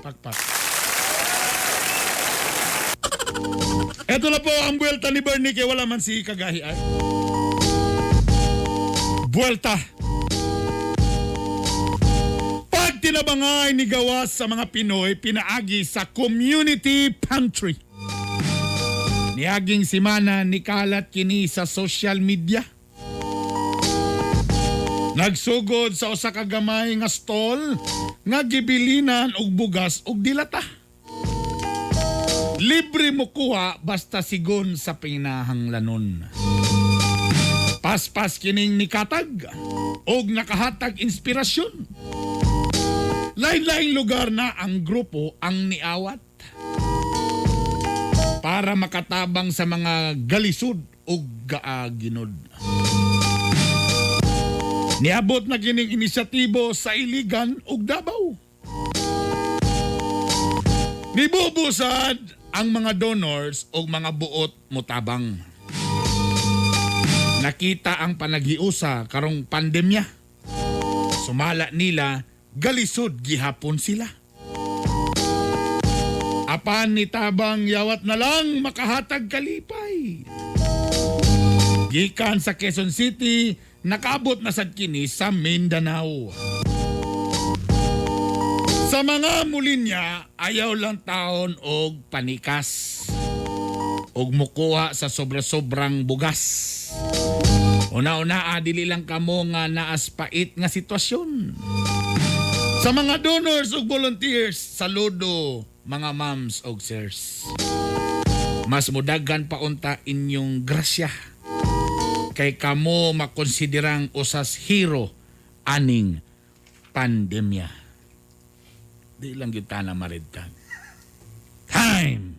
Pakpak. Ito na po ang buwelta ni Bernie kay wala man si Kagahi ay. Buwelta. Pag tinabangay ni gawas sa mga Pinoy pinaagi sa community pantry. Niaging simana ni kalat kini sa social media. Nagsugod sa usa ka gamay nga stall nga gibilinan og bugas og dilata. Libre mo kuha basta sigon sa pinahanglanon. Paspas kining nikatag og nakahatag inspirasyon. Lain-laing lugar na ang grupo ang niawat para makatabang sa mga galisod ug gaaginod. Niabot na kining inisyatibo sa Iligan ug Davao. Nibubusad ang mga donors ug mga buot mutabang. Nakita ang panaghiusa karong pandemya. Sumala nila, galisod gihapon sila. Apan ni tabang yawat na lang makahatag kalipay. Gikan sa Quezon City, nakaabot na sad kini sa Mindanao. Sa mga mulinya, ayaw lang taon og panikas. Og mukuha sa sobra-sobrang bugas. Una-una, dili lang kamo nga naas pait nga sitwasyon. Sa mga donors ug volunteers, saludo mga moms ug sirs. Mas mudagan pa unta inyong grasya. Kay kamo makonsiderang usas hero aning pandemya. Di lang gyud ta na maredtag. Time!